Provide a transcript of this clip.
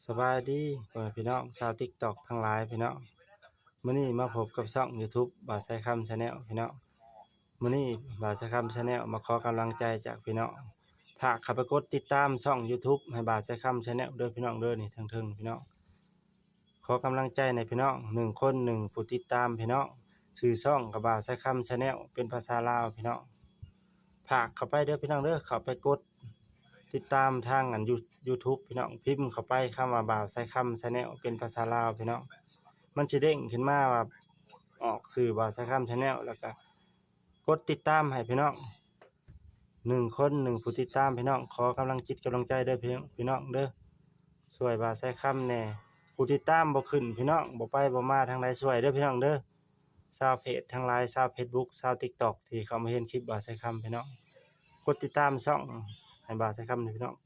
ສະບາຍດີພໍ່ແມ່ພີ່ນ້ອງຊາວ TikTok ທັງຫຼາຍພີ່ນ້ອງ. ມື້ນີ້ມາພົບກັບຊ່ອງ YouTube ບ່າວສາຍຄຳ Channel ພີ່ນ້ອງ. ມື້ນີ້ບ່າວສາຍຄຳ Channel ມາຂໍກຳລັງໃຈຈາກພີ່ນ້ອງ. ຝາກເຂົ້າໄປກົດຕິດຕາມຊ່ອງ YouTube ໃຫ້ບ່າວສາຍຄຳ Channel ເດີພີ່ນ້ອງເດີ ນີ້ເທິງໆ ພີ່ນ້ອງ. ຂໍກຳລັງໃຈແດ່ພີ່ນ້ອງ, ໜຶ່ງຄົນໜຶ່ງຜູ້ຕິດຕາມພີ່ນ້ອງ. ຊື່ຊ່ອງກະບ່າວສາຍຄຳ Channel ເປັນພາສາລາວພີ່ນ້ອງ. ຝາກເຂົ້າໄປເດີພີ່ນ້ອງເດີ, ເຂົ້າໄປກົດຕິດຕາມທາງອັນ You- YouTube ພີ່ນ້ອງ. ພິມເຂົ້າໄປຄຳວ່າບ່າວສາຍຄຳ Channel ເປັນພາສາລາວພີ່ນ້ອງ. ມັນຊິເດ້ງຂຶ້ນມາວ່າອອກຊື່ບ່າວສາຍຄຳ Channel ແລ້ວກະກົດຕິດຕາມໃຫ້ພີ່ນ້ອງ. ໜຶ່ງຄົນໜຶ່ງຜູ້ຕິດຕາມພີ່ນ້ອງ. ຂໍກຳລັງຈິດກຳລັງໃຈເດີພີ່- ພີ່ນ້ອງເດີ, ຊ່ວຍບ່າວສາຍຄຳແດ່. ຜູ້ຕິດຕາມບໍ່ຂຶ້ນພີ່ນ້ອງ, ບໍ່ໄປບໍ່ມາທາງໃດ, ຊ່ວຍເດີພີ່ນ້ອງເດີ. ຊາວເພຈທັງຫຼາຍ, ຊາວ Facebook ຊາວ TikTok ທີ່ເຂົ້າມາເຫັນຄລິບບ່າວສາຍຄຳພີ່ນ້ອງ, ກົດຕິດຕາມຊ່ອງໃຫ້ບ່າວສາຍຄຳເດີພີ່ນ້ອງ.